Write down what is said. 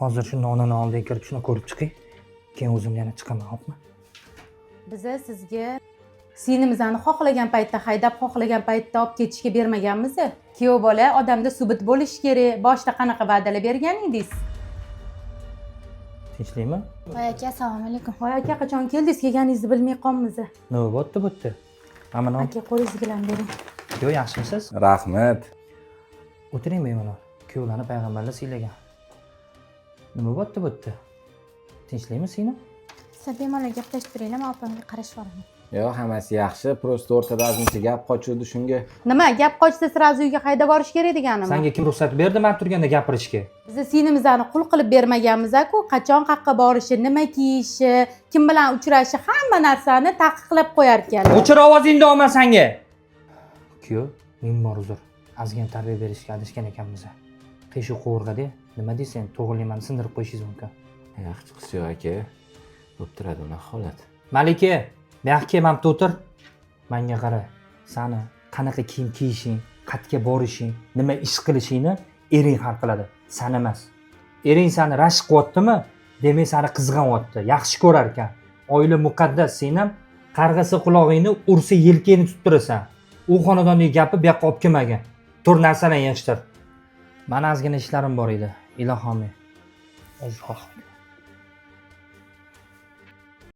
Hozir shuni onani oldiga kirib, shuni ko'rib chiqing. Keyin o'zim yana chiqaman, xo'pmi? Biza sizga singlimizni xohlagan paytda haydab, xohlagan paytda olib ketishga bermaganmiz. Kuyov bola odamda subut bo'lishi kerak. Boshida qanaqa va'dalar bergan edingiz? Tinchlikmi? Voy aka, assalomu alaykum. Voy aka, qachon keldingiz? Kelganingizni bilmay qolibmiz. Nima bo'pti bu yerda? Mana. Aka, qo'lingizni bilan bering. Kuyov, yaxshimisiz? Rahmat. O'tiring bemalol. Kuyovlarni payg'ambarlar siylagan. Nima bo'pti bu yerda? Tinchlikmi, singlim? Sizlar bemalol gaplashib turinglar, man opamga qarashib olaman. Yo'q, hammasi yaxshi. Просто o'rtada ozgincha gap qochuvdi shunga. Nima gap qochsa, сразу uyga haydab borish kerak deganimi? Sanga kim ruxsat berdi man turganda gapirishga? Biza singlimizni qul qilib bermaganmiz-ku, qachon qayerqa borishi, nima kiyishi, kim bilan uchrashishi, hamma narsani taqiqlab qo'yar ekan. O'chir ovozingni, olma sanga. Kuyov, ming bor uzr. Ozgina tarbiya berishga adashgan ekanmiz. Qiyshiq qovurg'ada, nima deysan, to'g'rilikni sindirib qo'yishingiz mumkin. Yaxshi chiqisi yo'q, aka. Bo'lib turadi unaqa holat. Malika, bu yoqqa kel, mana bu yerda o'tir. Manga qara. Sani qanaqa kiyim kiyishing, qayerga borishing, nima ish qilishingni ering hal qiladi, san emas. Ering sani rashk qilyaptimi, demak, sani qizg'anyapti, yaxshi ko'rar ekan. Oila muqaddas, sen ham qarg'asa qulog'ingni, ursa yelkangni tutib turasan. U xonadondagi gapni bu yoqqa olib kelmagin. Tur, narsalarni yig'ishtir. Mani ozgina ishlarim bor edi. Ilohomi. Alloh.